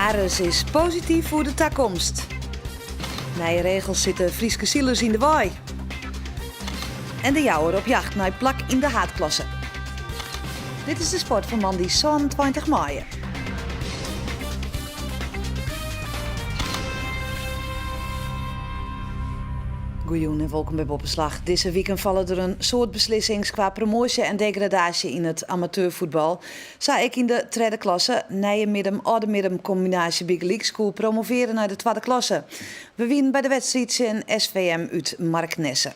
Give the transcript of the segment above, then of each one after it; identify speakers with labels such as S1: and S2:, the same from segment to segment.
S1: Aris is posityf oer de takomst. Nije regels sitte Fryske silers yn de wei. En de Jouwer op jacht nei plak yn de haadklasse. Dit is de sport fan moandei 27 maaie. Goejûn en wolkom by Boppeslach. Dizze wiken falle der in soad beslissings kwa promoasje en degradaasje yn it amateurfuotbal. Sa ek yn de tredde klasse. Nije Middum, âlde Middum kombinaasje bygelyks koe promoveare nei de twadde klasse. We wienen by de wedstriid tsjin SVM út Marknesse.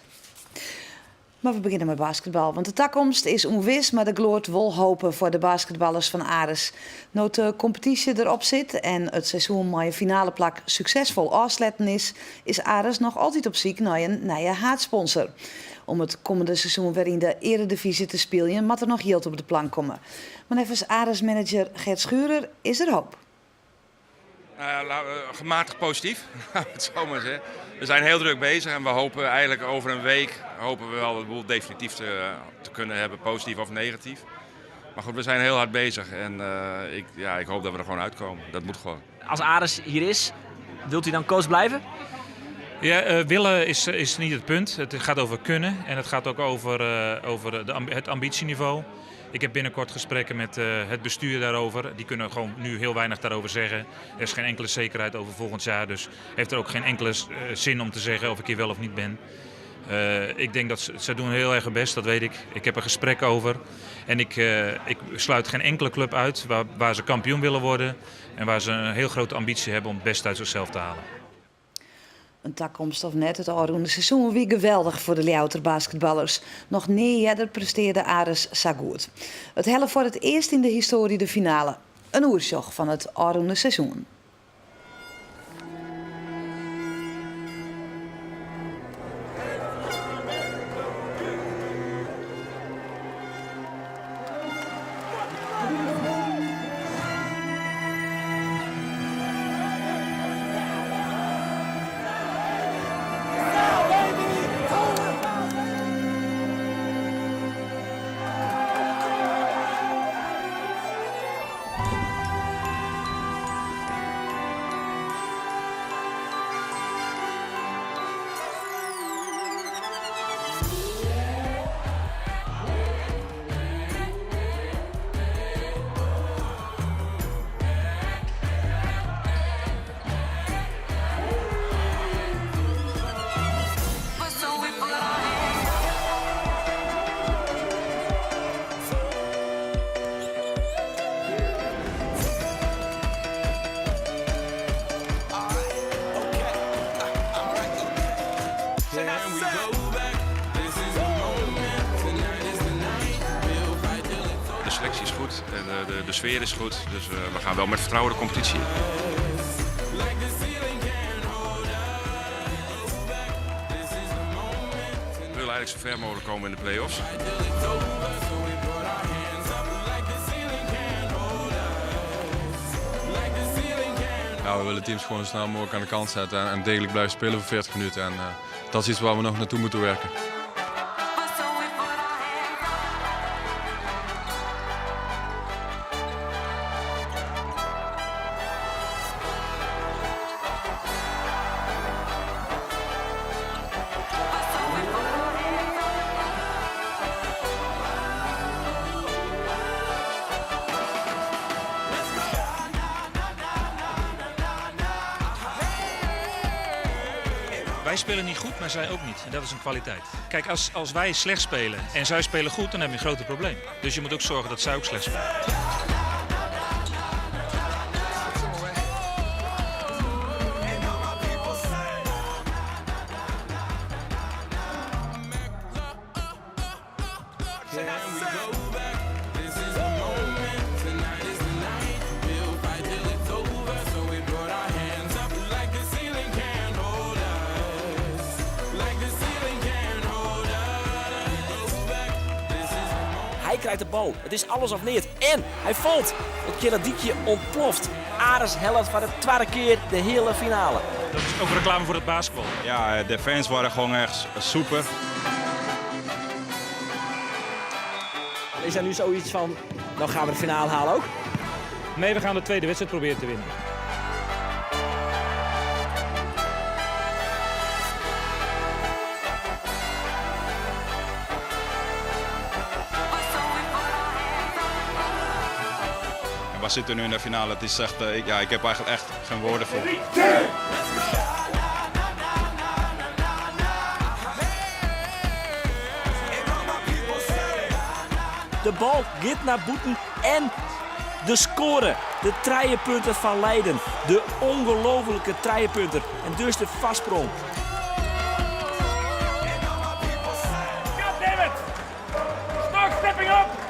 S1: Mar we begjinne mei basketbal, want de takomst is ûnwis, mar der gloart wol hope foar de basketballers fan Aris. No't de kompetysje der op sit en it seizoen mei in finaleplak suksesfol ôfsletten is, is Aris noch altyd op syk nei in nije haadsponsor. Om it kommende seizoen wer yn de earedivyzje te spyljen moat der noch jild op de plank komme. Mar neffens Aris-manager Gert Schurer is der hoop.
S2: Gematigd positief, laten we het zo maar zeggen. We zijn heel druk bezig en we hopen eigenlijk over een week hopen we wel de boel definitief te, te kunnen hebben, positief of negatief. Maar goed, we zijn heel hard bezig en uh, ik, ja, ik hoop dat we er gewoon uitkomen. Dat moet gewoon.
S3: Als Aris hier is, wilt u dan coach blijven?
S4: Ja, uh, willen is, is niet het punt. Het gaat over kunnen en het gaat ook over, uh, over de, het ambitieniveau. Ik heb binnenkort gesprekken met uh, het bestuur daarover. Die kunnen gewoon nu heel weinig daarover zeggen. Er is geen enkele zekerheid over volgend jaar. Dus heeft er ook geen enkele zin om te zeggen of ik hier wel of niet ben. Uh, ik denk dat ze, ze doen heel erg hun best, dat weet ik. Ik heb er gesprek over. En ik, uh, ik sluit geen enkele club uit waar, waar ze kampioen willen worden. En waar ze een heel grote ambitie hebben om het beste uit zichzelf te halen.
S1: In takomst of net, it ôfrûne seizoen wie geweldich foar de Ljouwerter basketballers. Noch nea earder prestearde Aris sa goed. It helle foar it earst yn de histoarje de finale. In oersjoch fan it ôfrûne seizoen.
S2: De selectie is goed en de, de sfeer is goed. Dus we gaan wel met vertrouwen de competitie in. We willen eigenlijk zo ver mogelijk komen in de play-offs.
S5: Ja, we willen teams gewoon zo snel mogelijk aan de kant zetten en, en degelijk blijven spelen voor 40 minuten. En uh, dat is iets waar we nog naartoe moeten werken.
S4: Wij spelen niet goed, maar zij ook niet. En dat is een kwaliteit. Kijk, als, als wij slecht spelen en zij spelen goed, dan heb je een groot probleem. Dus je moet ook zorgen dat zij ook slecht spelen.
S3: Hy krijt de bal. It is alles of neat. En hy falt. It Kealledykje ûntploft. Aris hellet foar de twadde kear de heale finale.
S4: Dat is ook reclame voor het basketbal.
S2: Ja, de fans waren gewoon echt super.
S3: Is er nu zoiets van, dan gaan we de finale halen ook?
S4: Nee, we gaan de tweede wedstrijd proberen te winnen.
S5: we zitten nu in de finale. Het is echt, ik, ja, ik heb eigenlijk echt geen woorden voor.
S3: De bal giet nei bûten en de skoare. De trijepunter fan Leiden. De ongelooflike trijepunter. En dus de foarsprong.
S6: God damn it! Start stepping up!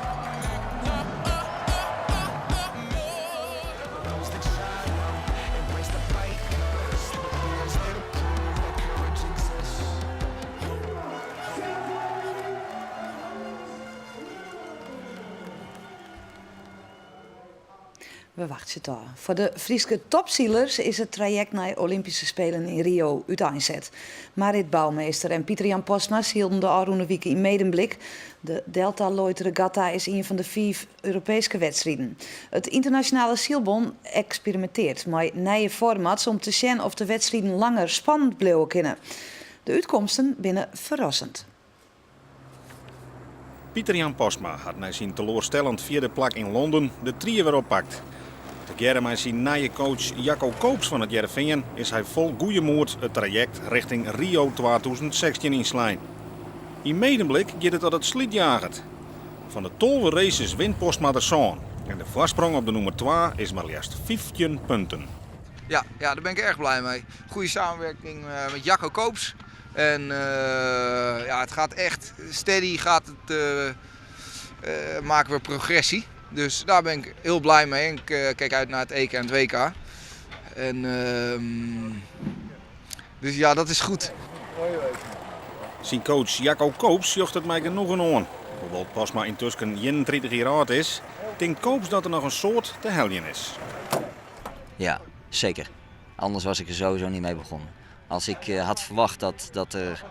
S1: We wachtsje it ôf. Foar de Fryske topsilers is it trajekt nei Olympyske Spelen yn Rio úteinset. Marit Bouwmeester en Pieter-Jan Postma sylden de ôfrûne wike yn Medemblik. De Delta Lloyd Regatta is ien fan de fiif Europeeske wedstriden. It ynternasjonale sylbûn eksperimintearret mei nije formats om te sjen oft de wedstriden langer spannend bliuwe kinne. De útkomsten binne ferrassend.
S7: Pieter-Jan Postma hat nei syn teloarstellend fjirde plak yn Londen de tried wer oppakt. Tegearre mei syn nije coach Jacco Koops fan It Hearrenfean is hy fol goede moed it trajekt rjochting Rio 2016 ynslein. Yn Medemblik giet it as it slydjaget. Fan de 12 races wint Postma der sân en de foarsprong op de nûmer twa is mar leafst 15 punten.
S8: Ja, ja, daar ben ik erg blij mee. Goede samenwerking met Jacco Koops. En ja, het gaat echt steady, gaat het, maken we progressie. Dus daar ben ik heel blij mee. En ik kijk uit naar het EK en het WK. En, dus ja, dat is goed.
S7: Syn coach Jacco Koops sjocht it mei genoegen oan. Hoewol't Postma yntusken 31 jier âld is, tinkt Koops dat der noch in soad te heljen is.
S9: Ja, zeker. Anders was ik er sowieso niet mee begonnen. Als ik had verwacht dat er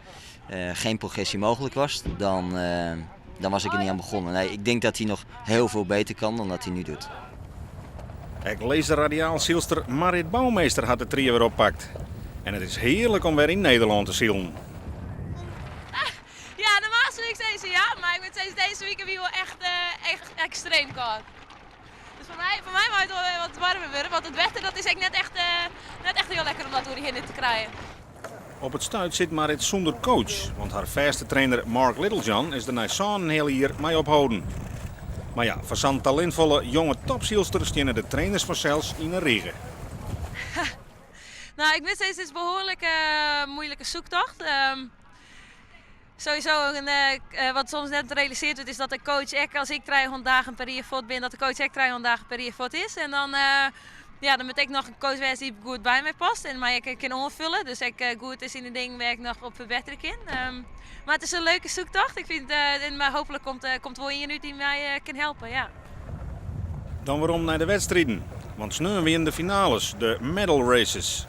S9: geen progressie mogelijk was, dan was ik er niet aan begonnen. Nee, ik denk dat hij nog heel veel beter kan dan dat hij nu doet.
S7: Ek Laser Radial-sylster Marit Bouwmeester hat de tried wer oppakt. En it is hearlik om wer yn Nederlân te silen.
S10: Ja, normaal soe ik sizze ja, mar ik moat sizze dizze wike wie wol echt ekstreem kâld. Dus foar my mei it wol wer wat waarmer wurde, want it wetter dat is ek net echt hiel lekker om dat oer dy hinne te krijen.
S7: Op it stuit sit Marit sûnder coach, want har fêste trainer Mark Littlejohn is der nei sân jier mei opholden. Mar ja, foar sa'n talintfolle jonge topsylster steane de trainers fansels yn 'e rige.
S10: Nou, ik moat sizze, it is behoarlik muoilike zoektocht. Sowieso, wat soms net realisearre wurdt, is dat de coach ek, as ik 300 dagen per jier fuort bin, dat de coach ek 300 dagen per jier fuort is. En dan, ja, dan moat ek noch in coach wêze dy't goed by my past en my ek kin oanfolje. Dus ek goed is yn de dingen wêr't ik noch op ferbetterje kin. Mar it is in leuke zoektocht. Ik fyn, en, mar hooplik komt wol ien út dy't my kin helpe. Ja.
S7: Dan werom nei de wedstriden. Want sneon wiene de finales, de medal races.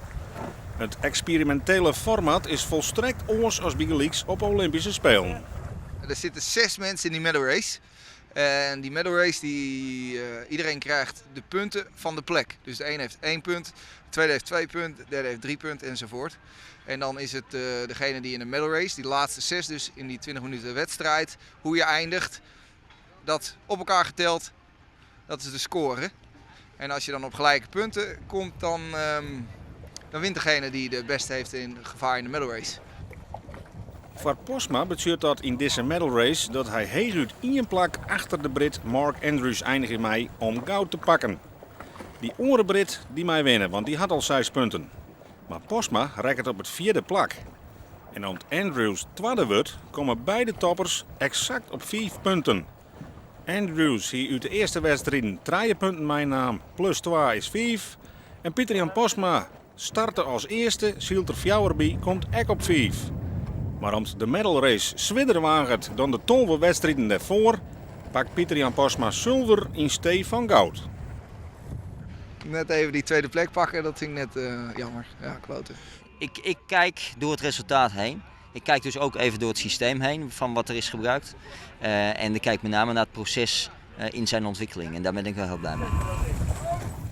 S7: It eksperimintele format is folstrekt oars as bygelyks op Olympyske Spelen.
S8: Er zitten zes mensen in die medal race. En die medal race, iedereen krijgt de punten van de plek. Dus de een heeft één punt, de tweede heeft twee punten, de derde heeft drie punten enzovoort. En dan is het degene die in de medal race, die laatste zes dus in die 20 minuten wedstrijd, hoe je eindigt, dat op elkaar geteld, dat is de score. En als je dan op gelijke punten komt, dan wint degene die de beste heeft in gevaar in de medal race.
S7: Foar Postma betsjut dat yn dizze medal race dat hy heechút ien plak achter de Brit Mark Andrews einigje mei om goud te pakken. Dy oare Brit dy mei winne, want dy hat al seis punten. Mar Postma rekket op it fjirde plak. En om't Andrews twadde wurdt, komme beide toppers eksakt op fiif punten. Andrews hie út de earste wedstriden trije punten meinaam, plus 2 is 5. En Pieter-Jan Postma starte as earste, sylt der fjouwer by, komt ek op 5. Mar om't de medal race swierder waget dan de 12 wedstriden dêrfoar, pakt Pieter-Jan Postma sulver yn stee fan goud.
S8: Net even die tweede plek pakken, dat vind ik net jammer. Ja, kloten.
S9: Ik kijk door het resultaat heen. Ik kijk dus ook even door het systeem heen van wat er is gebruikt. En ik kijk met name naar het proces in zijn ontwikkeling. En daar ben ik wel heel blij mee.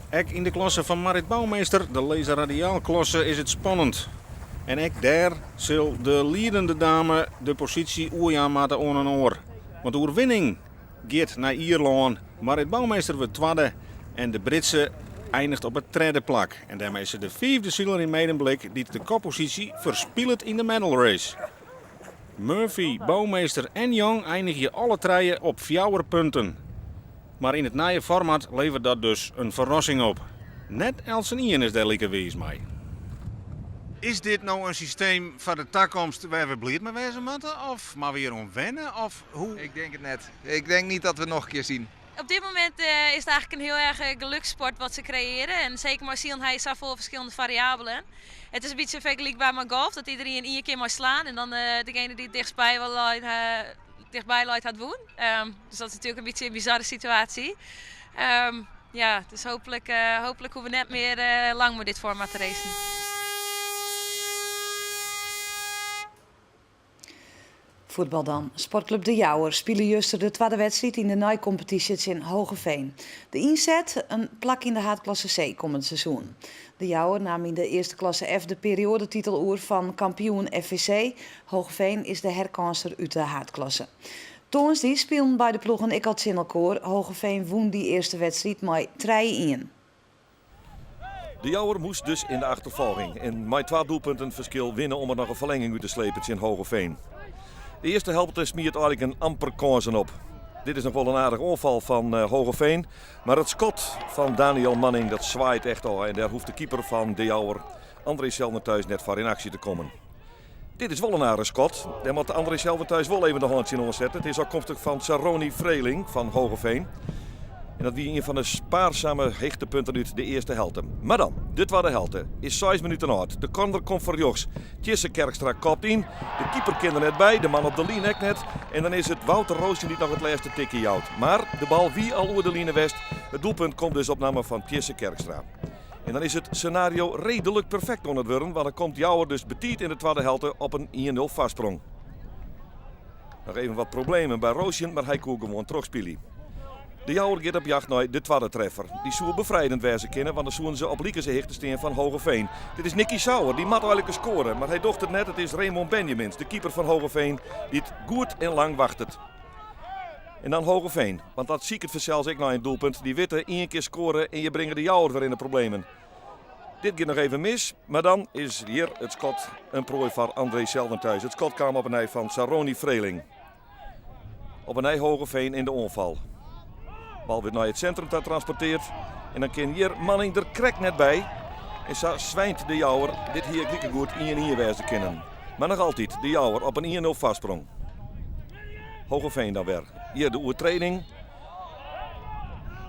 S7: Ek yn de klasse fan Marit Bouwmeester, de Laser Radial klasse, is it spannend. En ek dêr sil de liedende dame de posysje oerjaan moatte oan in oar. Want de oerwinning giet nei Ierlân. Marit Bouwmeester wurdt twadde. En de Britse einiget op it tredde plak. En dêrmei is se de fiifde siler yn Medemblik dy't de kopposysje ferspilet yn de medal race. Murphy, Bouwmeester en Young einigje alle trije op fjouwer punten. Mar yn it nije format leveret dat dus in ferrassing op. Net eltsenien is dêr like wiis mei. Is dit no in systeem foar de takomst wêr't we bliid mei wêze moatte of moatte we hjir oan wenne of hoe?
S8: Ik denk het net. Ik denk niet dat we het nog een keer zien.
S10: Op dit momint is it eigentlik in hiel erg gelukssport wat se kreëarje. En seker mei silen ha je safolle ferskillende fariabelen. It is in bytsje fergelykber mei golf, dat iderien ien kear mei slaan en dan degene dy't it dichtstby leit, tichtby leit hat wûn. Dus dat is natuerlik in bytsje in bizarre situaasje. Ja, dus hooplik, hooplik hoege we net mear lang mei dit format te racen.
S1: Fuotbal dan. Sportklup De Jouwer spile juster de twadde wedstriid yn de neikompetysje tsjin Hoogeveen. De ynset, in plak yn de haadklasse C kommend seizoen. De Jouwer naam yn de earste klasse F de perioadetitel oer fan kampioen FVC. Hoogeveen is de herkânser út de haadklasse. Tongersdei spilen beide ploegen ek al tsjin elkoar. Hoogeveen wûn dy earste wedstriid mei trije-ien.
S11: De Jouwer moast dus yn de achterfolging en mei twa doelpunten ferskil winne om er noch in ferlenging út te slepen tsjin Hoogeveen. De earste helte smiet eigenlik in amper kânsen op. Dit is noch wol in aardich oanfal fan Hoogeveen, mar it skot fan Daniel Manning dat swaait echt ôf en dêr hoecht de keeper fan De Jouwer, André Selner thuis net foar yn aksje te kommen. Dit is wol in aardich skot. Dêr moat André Selner thuis wol even de hân tsjinoan sette. It is ôfkomstich fan Saroni Vreeling fan Hoogeveen. En dat wie ien fan de spaarsame hichtepunten út de earste helte. Mar dan, de twadde helte is seis minuten âld. De corner komt fan rjochts. Tjisse Kerkstra kopt yn. De keeper kin der net by, de man op de line ek net. En dan is it Wouter Roosjen dy't noch it lêste tikje jout. Mar de bal wie al oer de line west. It doelpunt komt dus op namme fan Tjisse Kerkstra. En dan is it senario reedlik perfekt oan it wurden, want dan komt Jouwer dus betiid yn de twadde helte op in 1-0 foarsprong. Noch even wat problemen by Roosjen, mar hy koe gewoan trochspylje. De Jouwer giet op jacht nei de twadde treffer. Dy soe befrijdend wêze kinne, want dan soene se op likense hichte stean fan Hoogeveen. Dit is Nicky Sauer, dy moat eigenlik skoare, mar hy docht it net. It is Raymond Benjamins, de keeper fan Hoogeveen, dy't goed en lang wachtet. En dan Hoogeveen, want dat siket fansels ek nei in doelpunt. Dy witte, ien kear skoare en je bringe de Jouwer wer yn de problemen. Dit giet noch even mis, mar dan is hjir it skot in proai foar André Zeldentuis. It skot kaam op 'e nij fan Saroni Vreeling. Op 'e nij Hoogeveen yn de oanfal. Bal wurdt nei it sintrum ta transporteard en dan kin hjir Manning der krekt net by. En sa swynt de Jouwer, dit hie ek likegoed 1-1 wêze kinnen. Mar noch altyd de Jouwer op in 1-0 foarsprong. Hoogeveen dan wer. Hjir de oertreding.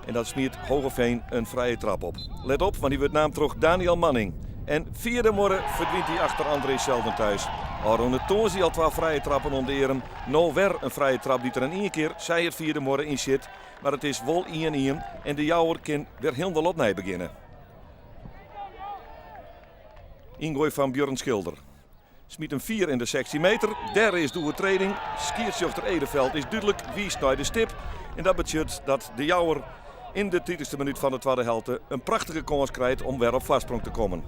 S11: En dat smiet Hoogeveen in frije trap op. Let op, want dy wurdt naam troch Daniel Manning. En fia de muorre ferdwynt hy achter André Zeldentuis. Ôfrûne tongersdei al twa frije trappen om de earm. No wer in frije trap dy't der in ien kear, sij it fia de muorre, yn sjit. Mar it is wol 1-1 en de Jouwer kin wer hielendal opnij begjinne. Yngoai fan Björn Schilder. Smyt him fier yn de 16 meter. Dêr is de oertreding. Skiedsrjochter Edeveld is dúdlik, wiist nei de stip. En dat betsjut dat de Jouwer yn de tritichste minút fan de twadde helte in prachtige kâns krijt om wer op foarsprong te kommen.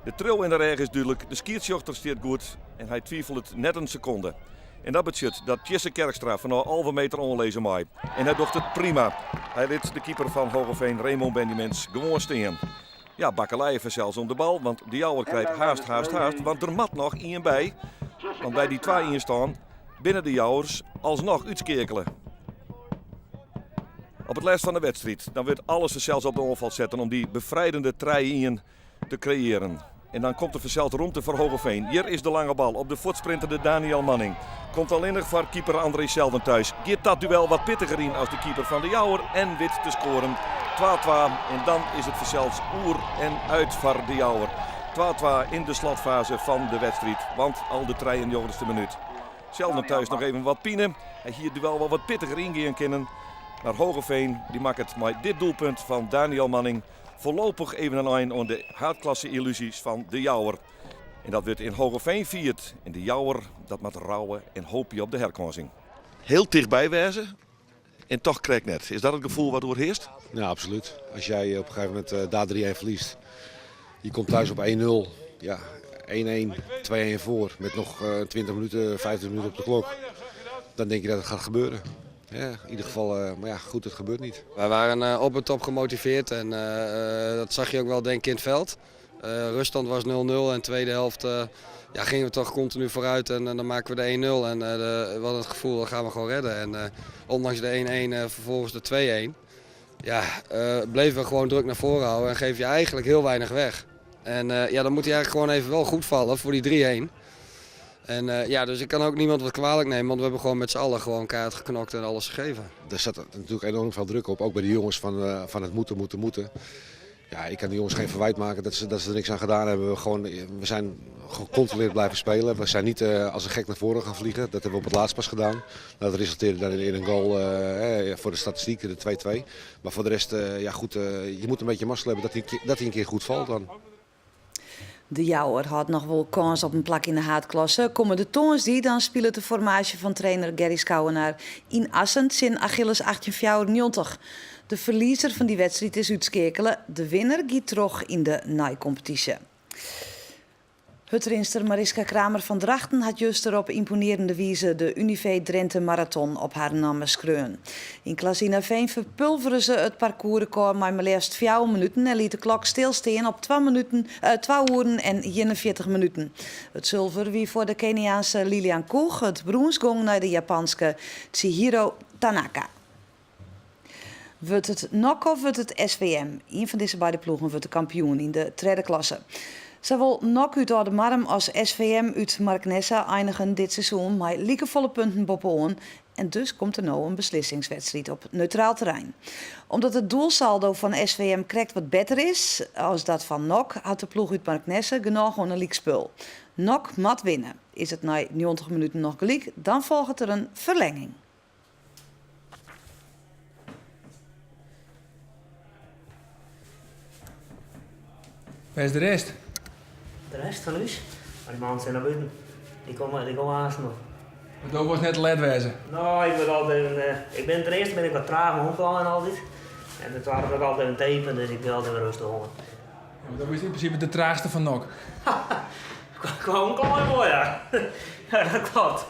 S11: De triuw yn de rêch is dúdlik, de skiedsrjochter stiet goed en hy twivelet net in sekonde. En dat betsjut dat Tjisse Kerkstra fanôf 11 meter oanlizze mei. En hy docht it prima. Hy lit de keeper fan Hoogeveen, Raymond Benjamins, gewoan stean. Ja, bakkeleien fansels om de bal, want de Jouwer krijt haast, haast, haast, want der moat noch ien by. Want by dy 2-1 stân binne de Jouwers alsnoch útskeakele. Op it lêst fan de wedstriid, dan wurdt alles fansels op de oanfal setten om dy befrijdende 3-1 te kreëaren. En dan komt der fansels romte foar Hoogeveen. Hjir is de lange bal op de fuortsprintende Daniel Manning. Komt allinnich foar keeper André Zeldentuis. Giet dat duel wat pittiger yn as de keeper fan de Jouwer en wit te skoaren. 2-2 en dan is it fansels oer en út foar de Jouwer. 2-2 yn de slotfaze fan de wedstriid, want al de 93ste minút. Zeldentuis noch even wat pine. Hy hie it duel wol wat pittiger yngean kinnen. Mar Hoogeveen dy makket mei dit doelpunt fan Daniel Manning Foarlopich even in ein oan de haadklasse-yllusies fan De Jouwer. En dat wurdt yn Hoogeveen fierd. En De Jouwer, dat moat rouwe en hoopje op de herkânsing. Hiel tichtby wêze en toch krekt net. Is dat it gefoel wat oerhearst?
S12: Ja, absoluut. As jy op in gegeven momint eh, daar 3-1 ferliest, je komt thuis op 1-0, ja, 1-1, 2-1 voor, met nog 20 eh, minuten, 25 minuten op de klok. Dan denk je dat het gaat gebeuren. Ja, in ieder geval, eh, maar ja, goed, het gebeurt niet.
S13: Wij waren eh, op en top gemotiveerd en dat zag je ook wel denk ik in het veld. Ruststand was 0-0 en tweede helft ja, gingen we toch continu vooruit en dan maken we de 1-0. En we hadden het gevoel dat gaan we gewoon redden. En ondanks de 1-1 vervolgens de 2-1. Ja, bleven we gewoon druk naar voren houden en geef je eigenlijk heel weinig weg. En ja, dan moet hij eigenlijk gewoon even wel goed vallen voor die 3-1. En ja, dus ik kan ook niemand wat kwalijk nemen, want we hebben gewoon met z'n allen gewoon keihard geknokt en alles gegeven.
S12: Er zat natuurlijk enorm veel druk op, ook bij de jongens van het moeten, moeten, moeten. Ja, ik kan de jongens geen verwijt maken dat ze er niks aan gedaan hebben. We zijn gecontroleerd blijven spelen. We zijn niet als een gek naar voren gaan vliegen. Dat hebben we op het laatst pas gedaan. Dat resulteerde dan in een goal voor de statistiek, de 2-2. Maar voor de rest, ja goed, je moet een beetje mazzel hebben dat hij een keer goed valt dan.
S1: De Jouwer hat noch wol kâns op in plak yn de haadklasse. Kommende tongersdei dan spilet de formaasje fan trainer Gerry Schouwenaar yn Assen tsjin Achilles 1894. De ferliezer fan dy wedstriid is útskeakele. De winner giet troch yn de neikompetysje. Hurdrinster Mariska Kramer fan Drachten hat juster op ymponearjende wize de Univé Drenthe Marathon op har namme skreaun. Yn Klazienaveen ferpulvere se it parkoersrekôr mei mar leafst 4 minuten en liet de klok stilstean op 2 minuten, 2 oeren en 41 minuten. It sulver wie foar de Keniaanse Lilian Koech, it brûns gong nei de Japanske Chihiro Tanaka. Wurdt it NOC of wurdt it SVM? Ien fan dizze beide ploegen wurdt de kampioen yn de tredde klasse. Sawol NOC út Aldemardum as SVM út Marknesse einigen dit seizoen mei likefolle punten boppe-oan en dus komt der no in beslissingswedstriid op neutraal terrein. Omdat it doelsaldo fan SVM krekt wat better is as dat fan NOC, hat de ploech út Marknesse genôch oan in lykspul. NOC moat winne. Is it nei 90 minuten noch gelyk, dan folget der in ferlenging.
S14: Wêr is de rest?
S15: De rest fan ús? Mar dy mannen binne nei bûten. Dy komme, dy komme aanst noch.
S14: Want do wolst net te let wêze?
S15: No, ik wurd altyd even, eh, ik bin ten earste bin ik wat traach mei omklaaien altyd. En ten twadde wurd ik altyd even tape, dus ik bin altyd even rêstich oan.
S14: Ja, do bist yn prinsipe de traachste fan NOC.
S15: Kwa omklaaien wol, ja. Ja, dat klopt.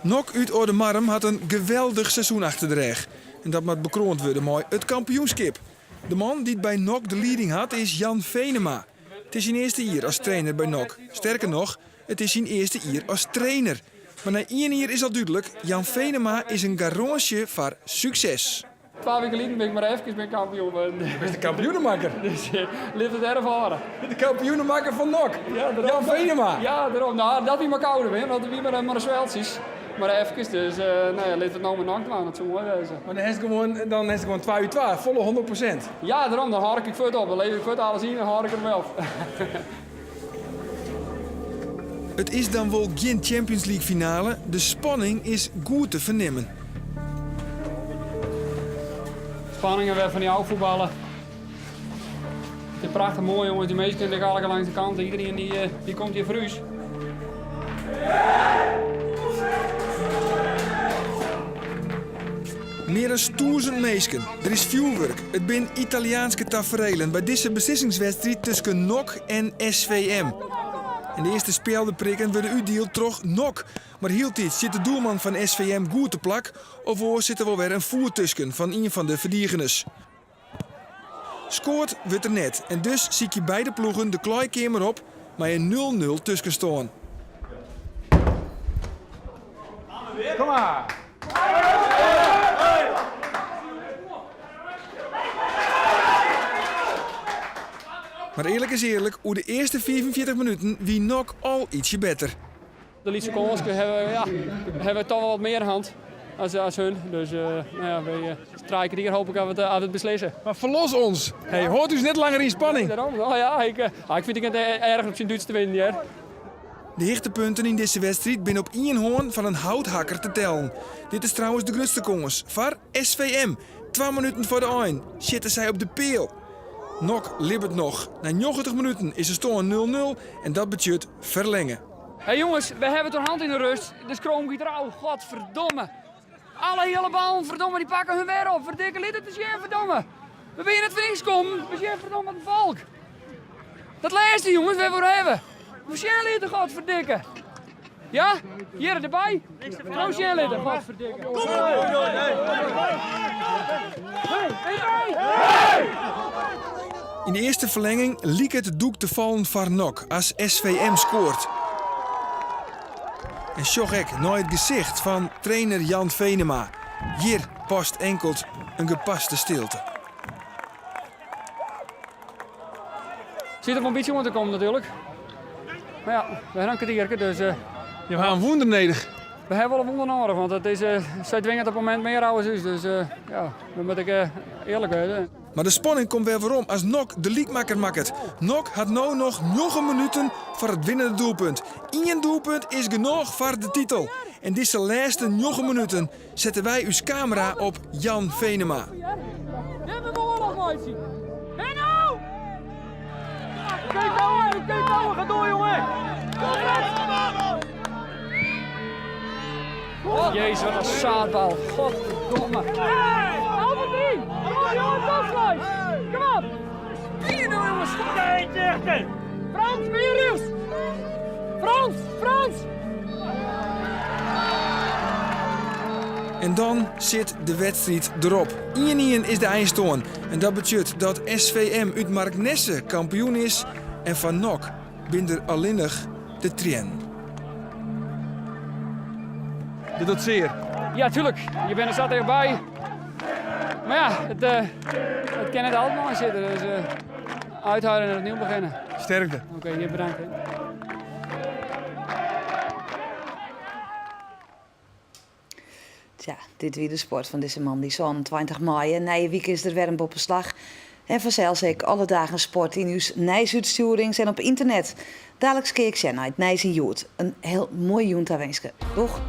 S14: NOC út Aldemardum hat in geweldich seizoen achter de rêch. En dat moat bekroand wurde mei it kampioenskip. De man dy't by NOC de lieding hat is Jan Venema. It is syn earste jier as trainer by NOC. Sterker noch, it is syn earste jier as trainer. Mar nei ien jier is al dúdlik, Jan Venema is in garânsje foar sukses.
S16: Twa wiken lyn bin ik mar efkes bin kampioen wurden.
S14: Do bist de kampioenemakker.
S16: Dus lit it erf hâlde.
S14: De kampioenemakker fan NOC,
S16: Ja, dêrom.
S14: Jan Venema.
S16: Ja, dêrom. No, dat wie mar koude win, want it wie mar in sweltsjes. Mar efkes, dus no ja, lit it no mar NOC dwaan, dat soe moai wêze.
S14: Mar dan hast gewoan, dan hast gewoan 2 út 2, folle 100%.
S16: Ja, dêrom, dan hâld ik fuort op. Dan lever ik fuort alles yn en hâld ik it op.
S14: It is dan wol gjin Champions League finale, de spanning is goed te fernimmen.
S16: Spanningen wer fan dy ôffuotballen. It is prachtich moai jonges, dy minsken dy allegear langs de kant, iedereen dy, eh, dy komt hjir foar ús.
S14: Mear as 1000 minsken, der is fjoerwurk, it binne Italiaanske taferelen by dizze beslissingswedstriid tusken NOC en SVM. En de earste spjeldeprikken wurde útdield troch NOC. Mar hieltyd stiet de doelman fan SVM goed te plak of oars sit der wol wer in foet tusken fan ien fan de ferdigeners. Skoard wurdt der net en dus sykje beide ploegen de klaaikeamer op mei in 0-0 tuskenstân.
S6: Kom mar!
S14: Mar earlik is earlik, oer de earste 45 minuten wie NOC al ytsje better.
S16: De lytse kânske hawwe, ja, hawwe we toch wol wat mear hân as hun. Dus no ja, wy trije kertier hoop ik dat we it beslisse.
S14: Mar ferlos ons! Hey, hâld ús net langer yn spanning!
S16: Nee, dêrom. No ja, ik, ik fyn it net erch op syn Dútsk te winnen hear.
S14: De hichtepunten yn dizze wedstriid binne op ien hân fan in houthakker te tellen. Dit is trouwens de grutste kâns foar SVM. 2 minuten foar de ein sjitte sy op de peal. NOC libbet noch. Nei 90 minuten is de stân 0-0 en dat betsjut ferlinge.
S16: Hey jonges, we hawwe it oer hân yn de rêst. De skroom giet derôf. Godverdomme. Alle hiele ballen, verdomme, dy pakke hun wer op. Ferdikke, lit it ris sjen, verdomme. We binne net foar niks kommen. We sjen verdomme it folk. Dat lêste, jonges, wêr we oer hawwe. We sjen litte, godverdikke. Ja? Hjir derby? No sjen litte, godferdikke. Kom op! Hey, hey, hey!
S14: Yn de earste ferlenging liket it doek te fallen foar NOC as SVM skoart. En sjoch ek nei it gesicht fan trainer Jan Venema. Hjir past inkeld in gepaste stilte.
S16: Sit der wol in bytsje oan te kommen natuerlik. Mar ja, we ha in kertierke, dus... Uh,
S14: Je ha in wûnder nedich.
S16: We ha wol in wûnder nedich, want it is, uh, sy dwinge it op it momint mear as ús. Dus uh, ja, dan moat ik uh, earlik wêze.
S14: Mar de spanning komt wer werom as NOC de lykmakker makket. NOC hat no noch njoggen minuten foar it winnende doelpunt. Ien doelpunt is genôch foar de titel. En dizze lêste njoggen minuten sette wy ús kamera op Jan Venema.
S16: Dit we oarloch meitsje. Benno! Kijk nou, kijk nou, ga door jongen! Kom Jezus, wat een zaadbal. Godverdomme. Hey, Albert 3! Kom op jongens, afsluit! Kom op! Spier nou jongens! Frans, weer Frans, Frans!
S14: En dan sit de wedstriid derop. 1-1 is de einstân. En dat betsjut dat SVM út Marknesse kampioen is en foar NOC binne der allinnich de triennen. Dit docht sear.
S16: Ja, tuurlijk. Je bent er zat erbij. Maar ja, het, uh, het kan net altijd mooi zitten. Dus uh, uithouden en opnieuw beginnen.
S14: Sterkte.
S16: Oké, okay, je bedankt. Hè.
S1: Tja, dit wie de sport fan dizze moandei 27 maaie. Nije wike is der wer in Boppeslach. En fansels ek alle dagen sport yn ús nijsútstjoerings en op ynternet. Daliks kear ik sjen nei It Nijs yn Hjoed. In hiel moaie jûn tawinske. Doeg!